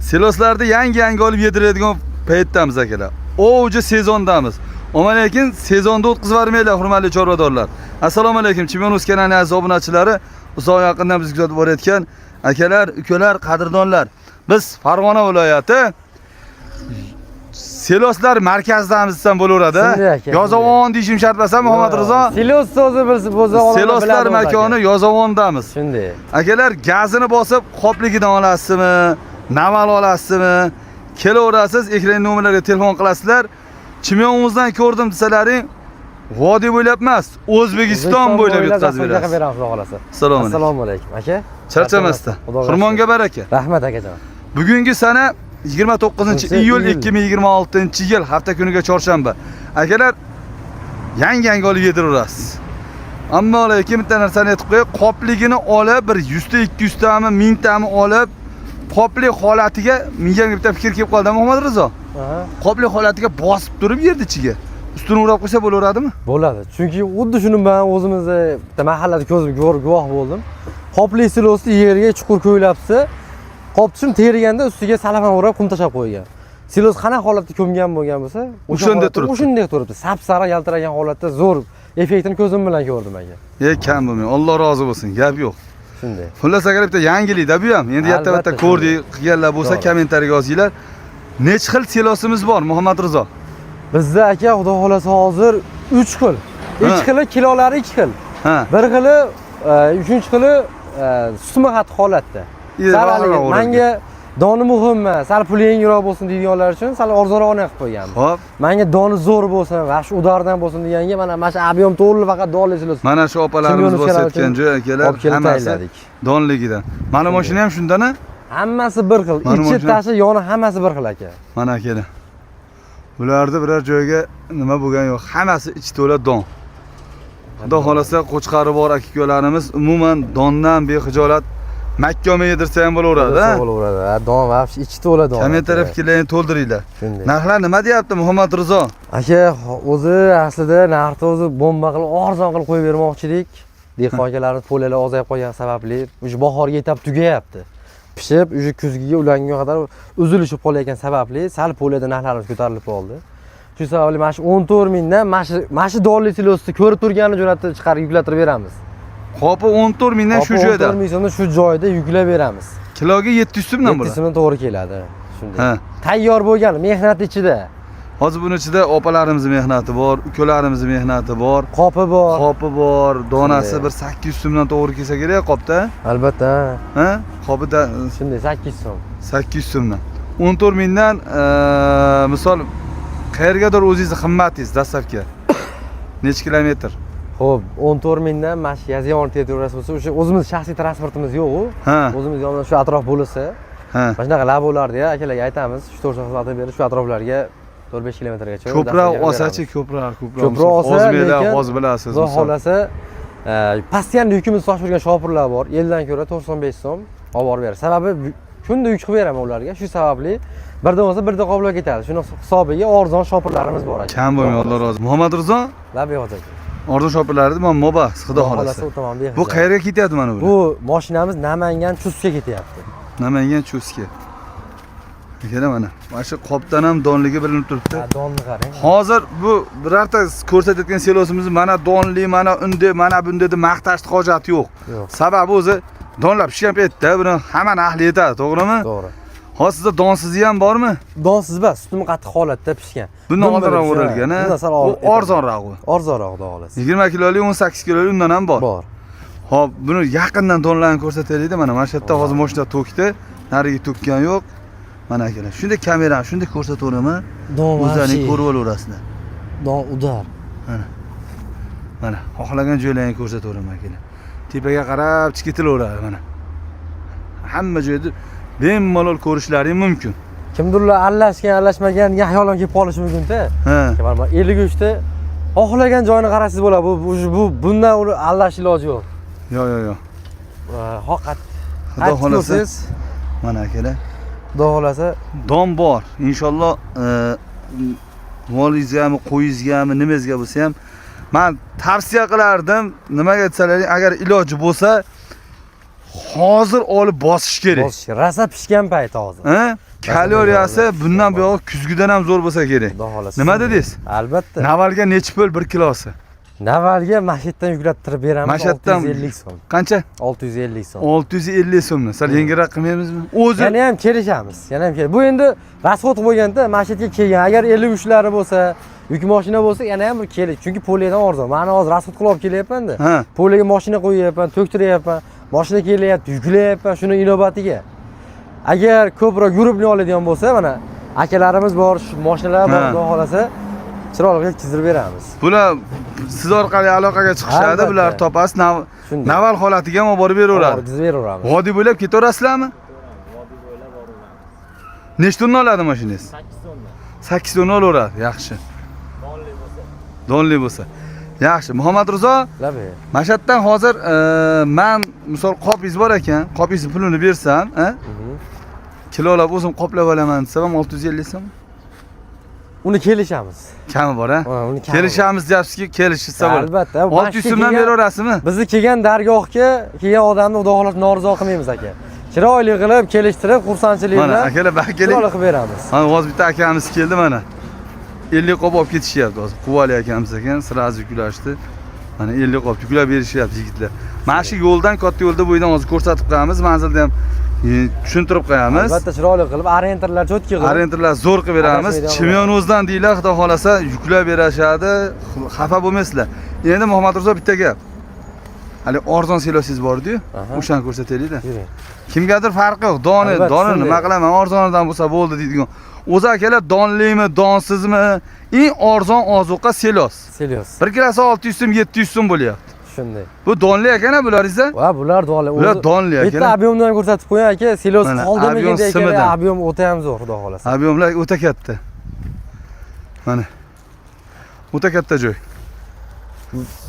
Seloslarni yangi-yangi olib yediradigan paytdamiz, akalar. Ovchi sezondamiz. Ammo lekin sezonda o'tkazib yubormanglar, hurmatli chorvadorlar. Assalomu alaykum, Chimyon kanalining aziz obunachilari, uzoq yaqindan bizni kuzatib borayotgan akalar, ukalar, qadrdonlar. Biz Farg'ona viloyati Seloslar markazidamiz desam bo'laveradi. Shunday aka, Yozovon deyishim shart emas, Muhammad Rizo. Silos so'zi bilsa bo'lsa odamlar Seloslar biladi o'zi makoni aka. Yozovondamiz. Shunday. Akalar, gazini bosib, qopligidan olasizmi, naval olasizmi, kelaverasiz, ekran nomerlarga telefon qilasizlar. Chimyonimizdan ko'rdim desalaring, vodiy bo'ylab emas, O'zbekiston bo'ylab yetkazib berasiz. berasiz. Beramiz, xudo xolasa. Assalomu alaykum. Assalomu alaykum aka. Charchamasdan. Xudoga Xirmonga shukr. baraka. Rahmat akajon. Bugungi sana 29-iyul 2026-yil, hafta kuniga chorshanba. Akalar, yangi-yangi olib yediraverasiz. Ammo lekin bitta narsani aytib qo'yay, qopligini olib bir 100 ta, 200 tami, 1000 tami olib, qoplik holatiga menga bitta fikr kelib qoldi, Muhammad Rizo. Aha. Qoplik holatiga bosib turib yerni ichiga ustini o'rab qo'ysa bo'laveradimi? Bo'ladi. Chunki xuddi shuni men o'zimizni bitta mahallada ko'zim ko'rib guvoh bo'ldim. Qopli silosni yerga chuqur ko'ylabsa, qop tushib terganda ustiga salafan o'rab qum tashlab qo'ygan. Silos qanaqa holatda ko'mgan bo'lgan bo'lsa, o'sha O'shanda holatda turibdi. O'shunday turibdi. Sap-sariq yaltiragan holatda zo'r effektini ko'zim bilan ko'rdim aka. E, kam bo'lmang. Alloh rozi bo'lsin, gap yo'q. Shunday. Xullas akalar, bitta yangilikda bu ham. Endi yatta bitta Albatta, ko'rdik qilganlar bo'lsa, To'g'ri. Kommentariyaga yozinglar. Necha xil selosimiz bor, Muhammad Rizo? Bizda aka, xudo xolasa, hozir 3 xil. 2 xili kilolari 2 xil. Bir xili, uchinchi xili sutmi qattiq holatda. Sal haligi ro'zg'or manga doni muhim emas, sal puli yengilroq bo'lsin deydiganlar uchun sal arzonroqini qilib qo'yganmiz. Manga doni zo'r bo'lsin, va shu удар dan bo'lsin deganga mana shu объем to'g'ri, faqat donli silos. Mana shu opalarimiz Chimyon bosayotgan uchun joy, akalar, olib kelib hammasi tayinladik. Donligidan. Mana mashina ham shundan a? Hammasi bir xil. Mana Ichi, mashina. tashi, yoni hammasi bir xil aka. Mana akalar. Bularda biror joyga nima bo'lgan yo'q. Hammasi ichi to'la don. Xudo xolasa, qo'chqari bor aka-ukalarimiz umuman dondan bexijolat makkoma yedirsa ham bo'laveradi, ha? Bo'laveradi. Ha, don вообще ichi to'la don. Kommentariy fikrlaringni to'ldiringlar. Shunday. Narxlar nima deyapti, Muhammad Rizo? Aka, o'zi aslida narxni o'zi bomba qilib, arzon qilib qo'yib bermoqchi edik. Dehqon akalarimiz поля lar ozayib qolgani sababli уже bahorga etap tugayapti. Pishib, уже kuzgiga ulangunga qadar uzilishib qolayotgan sababli sal поля da narxlarimiz ko'tarilib qoldi. Shu sababli mana shu 14 mingdan mana shu donli silosni ko'rib turganini jo'natib chiqarib yuklattirib beramiz. Qopi 14 mingdan shu Qopi joyda. 14 ming so'mdan shu joyda yuklab beramiz. Kiloga 700 so'mdan 700 bo'ladi. So'mdan to'g'ri keladi. Shunday. Ha. Tayyor bo'lgan, mehnat ichida. Hozir buni ichida opalarimiz mehnati bor, ukalarimiz mehnati bor, Qopi bor. Qopi bor, donasi Shunday. bir 800 so'mdan to'g'ri kelsa kerak qopda. Albatta. Ha? Qopida Shunday 800 so'm. 800 so'mdan. 14 mingdan misol qayergadir o'zingizni qimmatingiz доставка. Necha kilometr? Xo'p, 14 mingdan mana shu Yozyovon territoriyasi bo'lsa, o'sha o'zimiz shaxsiy transportimiz yo'q-u. O'zimiz yonidan shu atrof bo'lsa, mana shunaqa labolarga akalarga aytamiz, shu to'rt xizmatini berib, shu atroflarga 4-5 kilometrgacha Ko'proq доставка qilib olsachi, beramiz. Ko'proq, ko'proq. Ko'proq olsa, Hozir bela, lekin hozir bilasiz. Xudo Misol. xohlasa, постоянно yukimizni topshirgan shopirlar bor. Eldan ko'ra 95 so'm olib borib beradi. Sababi kunda yuk qilib beraman ularga. Shu sababli birdan bo'lsa birda qoplab ketadi. Shuni hisobiga arzon shopirlarimiz bor aka. Kam bo'lmay, Alloh rozi. Muhammad Rizo, Labay, aka. Arzon shopirlarni muammo bor, xudo Xudo xohlasa. U tomon Bu qayerga ketyapti mana bu? Bu mashinamiz Namangan Chustga ketyapti. Namangan Chustga. Akalar, mana. Mana shu qopdan ham donligi bilinib turibdi. Ha, donni qarang. Hozir bu birorta ko'rsatayotgan selosimizni mana donli, mana unday, mana bunday deb maqtashni hojati yo'q. Yo'q. Sababi o'zi donlar pishgan paytda buni hammani ahli yetadi, to'g'rimi? To'g'ri. Hozir sizda donsizi ham bormi? Donsiz emas, sutimi qattiq holatda pishgan. Bundan Dum oldinroq bo'lib o'rilgan, pishgan. ha? Bundan sal U arzonroq u. Arzonroq, xudo xohlasa. 20 kilolik, 18 kilolik undan ham bor. Bor. Xo'p, buni yaqindan donlarni ko'rsataylik. Mana shu yerda hozir mashina to'kdi. Nariga to'kkan yo'q. Mana akalar, shunday kamerani shunday ko'rsataveraman. Don O'zlaring вообще. Ko'rib olaverasizlar. Don удар. Mana. Mana, xohlagan joylaringni ko'rsataveraman, akalar. Tepaga qarab ketilaveradi mana. Hamma joyda bemalol ko'rishlaring mumkin. Kimdirlar aralashgan, aralashmagan degan xayol ham kelib qolishi mumkin-da. Mana 53 ta xohlagan joyini qarasangiz bo'ladi. Bu bundan uni aldash iloji yo'q. Yo'q, yo'q, yo'q. Haqiqat. Xudo xohlasa, mana akalar. Xudo xohlasa, Don bor. Inshaalloh molingizgami, qo'yingizgami, nimangizga bo'lsa ham men tavsiya qilardim. Nimaga desalaring, agar iloji bo'lsa, Hozir olib bosish kerak. Bosish rosa pishgan payt hozir. Ha? Kaloriyasi bundan buyog'i kuzgidan ham zo'r bo'lsa kerak. Xudo xohlasa. Nima dedingiz? Albatta. Navalga nechi pul bir kilosi? Navalga Mashhaddan yuklattirib beramiz Mashhaddan- 650 so'm. Qancha? 650 so'm. 650 so'mni. Sal yengilroq qilmaymizmi? O'zi Yana ham kelishamiz. Yana ham bu endi расход bo'lganda Mashhadga kelgan. Agar 53lari bo'lsa, yuk mashina bo'lsa, yana ham bir kelish. Chunki polyadan arzon. Mana hozir расход qilib olib kelyapman-da. Ha. Polyaga mashina qo'yyapman, to'ktiryapman. Mashina kelyapti, yuklayapman shuni inobatga. Agar ko'proq yurib oladigan bo'lsa, mana akalarimiz bor, shu mashinalar bor, Ha. xudo xohlasa chiroyli qilib chizdirib beramiz. Bular siz orqali aloqaga chiqishadi, Albatta. bular topasiz. Shunday. Naval holatiga ham olib borib beraveradi. Chizib beraveramiz. Vodiy bo'ylab ketaverasizlarmi? Nechta tonna oladi mashinangiz? 8 tonna. 8 tonna olaveradi, yaxshi. Donli bo'lsa. Donli bo'lsa. Yaxshi. Muhammad Rizo, Labi. Mashhaddan hozir man misol qopingiz bor ekan, qopingizni pulini bersam, a? Kilolab o'zim qoplab olaman desam ham 650 so'm Uni kelishamiz. kami bor, a? Ha, uni kami bor. Kelishamiz deyapsizki, kelishsa bo'ladi. Albatta. 600 so'mdan beraverasizmi? Bizni kelgan dargohga kelgan odamni xudo xohlasa norizo qilmaymiz aka. Chiroyli qilib, kelishtirib, xursandchilik Mana bilan akalar bakelik. chiroyli qilib beramiz. Mana hozir bitta akamiz keldi mana. 50 qop olib ketishyapti hozir. Quvali akamiz ekan, сразу yuklashdi. Mana 50 qop yuklab berishyapti yigitlar. Mana shu yo'ldan, katta yo'lda bo'yidan hozir ko'rsatib qo'yamiz, manzilda ham tushuntirib qo'yamiz. Albatta chiroyli qilib, orientirlar чётко qilib. Orientirlar zo'r qilib beramiz. Adashmaydigan. Chimyonozdan deylar, xudo xolasa yuklab berishadi. Xafa bo'lmaysizlar. Endi Muhammad Rizo bitta gap. Hali arzon selosingiz bor-ku, Aha. o'shani ko'rsataylik-da. Yuring. Kimgadir farqi yo'q. Doni, Albatta, doni shunday. nima qilaman, arzonidan bo'lsa bo'ldi deydigan. O'zi akalar donlimi, donsizmi, eng arzon ozuqa selos. Selos. Bir kilosi 600 so'm, 700 so'm bo'lyapti. Shunday. Bu donli ekan-a bularingiz? Va bular donli. Bular donli Bitta ekan. объём dan ko'rsatib qo'ying aka, selos Mana, qoldimikin объём deyotgan simidan. Объём o'ta ham zo'r, xudo xohlasa. Объём lar o'ta katta. Mana. O'ta katta joy.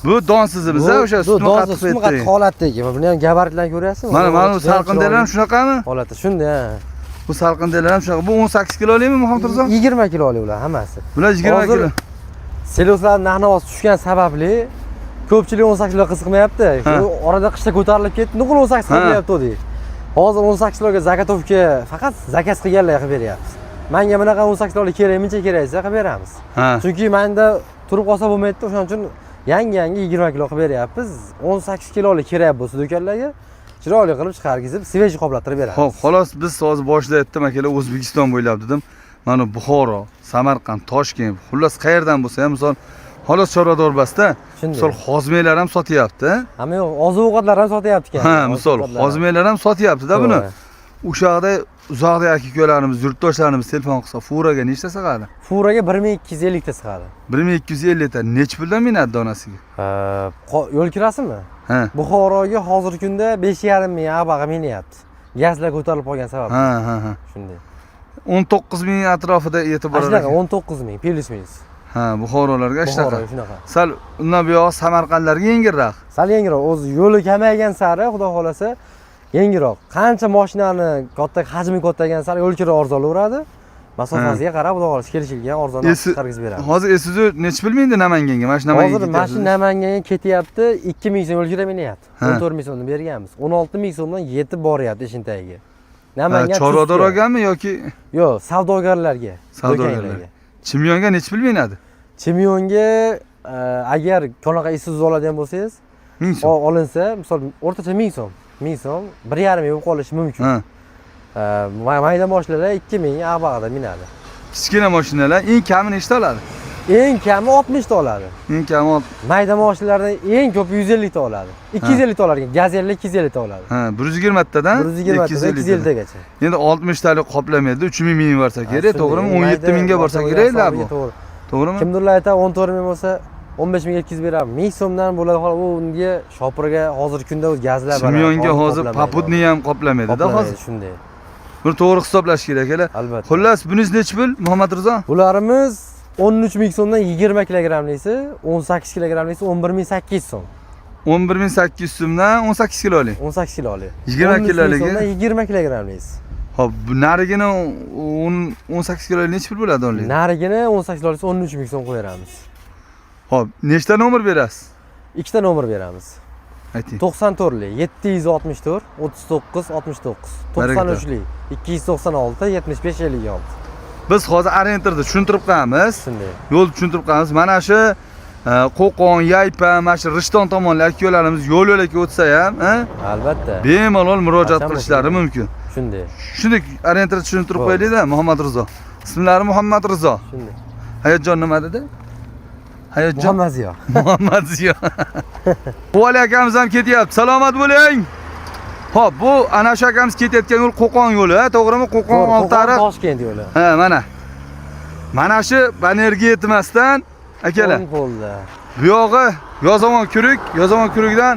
Bu donsizimiz a o'sha Bu sutni donsiz, qattiq sutni qattiq holatdagi. Buni ham gabaritlarni ko'ryapsizmi? Mana bu Juda ham salqindalar ham chiroyli shunaqami? Holati shunday, ha. Bu salqindalar ham shunaqa. Bu 18 kilolimi Muhammad Rizo? 20 kiloli ular hammasi. Bular 20 Hozir kilo. Seloslar narx-navosi tushgan sababli ko'pchilik 18 kilo qiziqmayapti. Ha. U orada qishda ko'tarilib ketdi, nuqul 18 Ha. qilyapti dedik. Hozir 18 kiloga заготовка faqat заказ qilganlar qilib beryapmiz. Menga bunaqa 18 kiloli kerak, muncha kerak desa qilib beramiz. Ha. Chunki menda turib qolsa bo'lmaydi, o'shaning uchun yangi-yangi 20 kilo qilib beryapmiz. 18 kiloli kerak bo'lsa do'konlarga chiroyli qilib chiqargizib, свежий qoplattirib beramiz. Xo'p, xolos biz hozir boshida aytdim akalar O'zbekiston bo'ylab dedim. Mana Buxoro, Samarqand, Toshkent, xullas qayerdan bo'lsa ham misol xolos chorvador-basda Shunday. misol hozimlar ham sotyapti. Hamma yo'q, oziq-ovqatlar ham sotyapti ekan. Ha, misol Oziq-ovqatlar ham. hozimlar ham sotyapti-da buni. To'g'ri. O'sha yoqda uzoqdagi aka ukalarimiz, yurtdoshlarimiz telefon qilsa, furaga nechta sig'adi? Furaga 1250 ta sig'adi. 1250 ta. Nechi puldan minadi donasiga? Yo'l kirasimi? Ha. Buxoroga hozirgi kunda 5,5 ming abag'i minyapti. Gazlar ko'tarilib qolgan sababli. Ha. Shunday. 19 ming atrofida yetib borar Shunaqa ekan. 19 ming плюс минус. Ha, Buxorolarga shunaqa. Buxoroga shunaqa. Sal undan buyog'i Samarqandlarga yengilroq. Sal yengilroq, o'zi yo'li kamaygan sari, xudo xolasa, yengilroq. Qancha mashinani katta hajmi kattaygan sari yo'l kira arzonlaveradi. Masofasiga qarab xudo xolasa kelishilgan arzon narx chiqargizib beramiz. Hozir Isuzu nechi pul mindi Namanganga? Mana shu Namanganga Hozir mana shu ketyapsiz. Namanganga ketyapti, 2 ming so'm yo'l kira minyapti. Ha. 14 ming so'mni berganmiz. 16 ming so'mdan yetib boryapti Eshintagiga. Ha, Namangan Chorvador Chustga. olganmi yoki Yo'q, savdogarlarga. savdogarlar? Do'konlarga. Chimyonga nechi pul minadi? Chimyonga agar konaqa Isuzu oladigan bo'lsangiz, 1000 so'm. Olinsa, misol o'rtacha 1000 so'm, 1000 so'm, 1,5 ming bo'lib qolishi mumkin. Ha. Mayda mashinalar 2000 abag'ida minadi. Kichkina mashinalar eng kami nechta oladi? Eng kami 60 ta oladi. Eng kami Mayda mashinalardan eng ko'pi 150 ta oladi. 250 ta oladi. Gazellar 250 ta oladi. Ha, 120 tadan 120 tadan 250 tagacha. Endi 60 talik qoplamaydi, 3000 ming borsa kerak, to'g'rimi? 17 mingga borsa kerak bu. To'g'ri. To'g'rimi? Kimdirlar aytadi 14 ming bo'lsa 15 ming yetkazib beramiz. 1000 so'mdan bo'ladi, xolos u unga shopirga hozirgi kunda o'z gazlar baland, Chimyonga hozir hozir qoplamaydi. попутный ham qoplamaydi-da Qoplamaydi, hozir. shunday. Buni to'g'ri hisoblash kerak akalar. Albatta. Xullas, buningiz nechi pul, Muhammad Rizo? Bularimiz 13 ming so'mdan 20 kilogrammlisi, 18 kilogrammlisi 11 800 so'm. 11 800 so'mdan 18 kilolik. 18 kiloli. 20 13 ming kiloligi? so'mdan 20 kilogrammlisi. Xo'p, bu narigini 10 18 kilo nechi pul bo'ladi onlik? Narigini 18 kilolisi 13 ming so'm qo'yamiz. Xo'p, nechta nomer berasiz? Ikkita nomer beramiz. Ayting. 94lik 764 39 69. Baraka. 93lik 296 75 56. Biz hozir orientirni tushuntirib qo'yamiz. Shunday. Yo'l tushuntirib qo'yamiz. Mana shu Qo'qon, Yaypa, mana shu Rishton tomonlar yo'llarimiz yo'l yo'lakay o'tsa ham, ha, Albatta. bemalol murojaat Qachon qilishlari bo'lsa. Mumkin. Shunday. Shunday orientirni tushuntirib Bo'ldi. qo'yaylik-da, Muhammad Rizo. Ismlari Muhammad Rizo. Shunday. Hayotjon nima dedi? Hayotjon Muhammad Ziyo. Muhammad Ziyo. Quvali akamiz ham ketyapti. Salomat bo'ling. Xo'p, bu ana shu akamiz ketayotgan yo'l Qo'qon yo'li, ha, to'g'rimi? Qo'qon To'g'ri, Qo'qon Oltiariq. Toshkent yo'li. Ha, mana. Mana shu banerga yetmasdan akalar, O'ng qo'lda. bu yog'i Yozomon Kuruk, Yozomon Kurukdan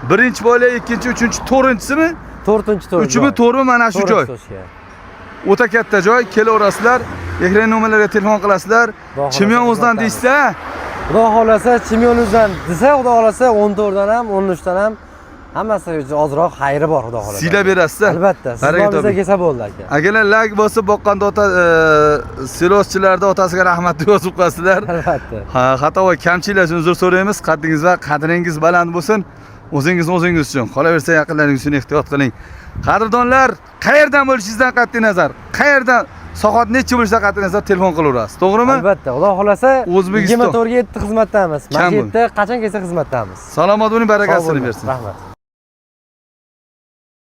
birinchi bola, ikkinchi, uchinchi, to'rtinchisimi? To'rtinchi to'rt. Uchimi, to'rtmi mana shu joy. O'ta katta joy, kelaverasizlar, ekran nomerlarga telefon qilasizlar. Xudo xohlasa Chimyon o'zidan xizmatdamiz. deyishsa, Xudo xohlasa Chimyon.uzdan desa, Xudo xohlasa 14 dan ham, 13 dan ham hammasi ozroq xayri bor, Xudo xohlasa. Siylab berasizlar. Albatta. Siz Baraka nomingizga toping. kelsa bo'ldi, aka. Akalar, layk bosib boqqanda ota seloschilarda otasiga rahmat deb yozib qo'yasizlar. Albatta. Ha, xato va kamchiliklar uchun uzr so'raymiz. Qaddingiz va qadringiz baland bo'lsin. O'zingizni o'zingiz uchun, qolaversa yaqinlaringiz uchun ehtiyot qiling. Qadrdonlar, qayerdan bo'lishingizdan qat'iy nazar, qayerdan soat necha bo'lishidan qat'iy nazar telefon qilaverasiz. To'g'rimi? Albatta, Xudo xohlasa O'zbekiston. 24 ga 7 xizmatdamiz. Kam Mana shu yerda qachon kelsa xizmatdamiz. Salomat bo'ling, Sog' barakasini bo'ling. bersin. Rahmat.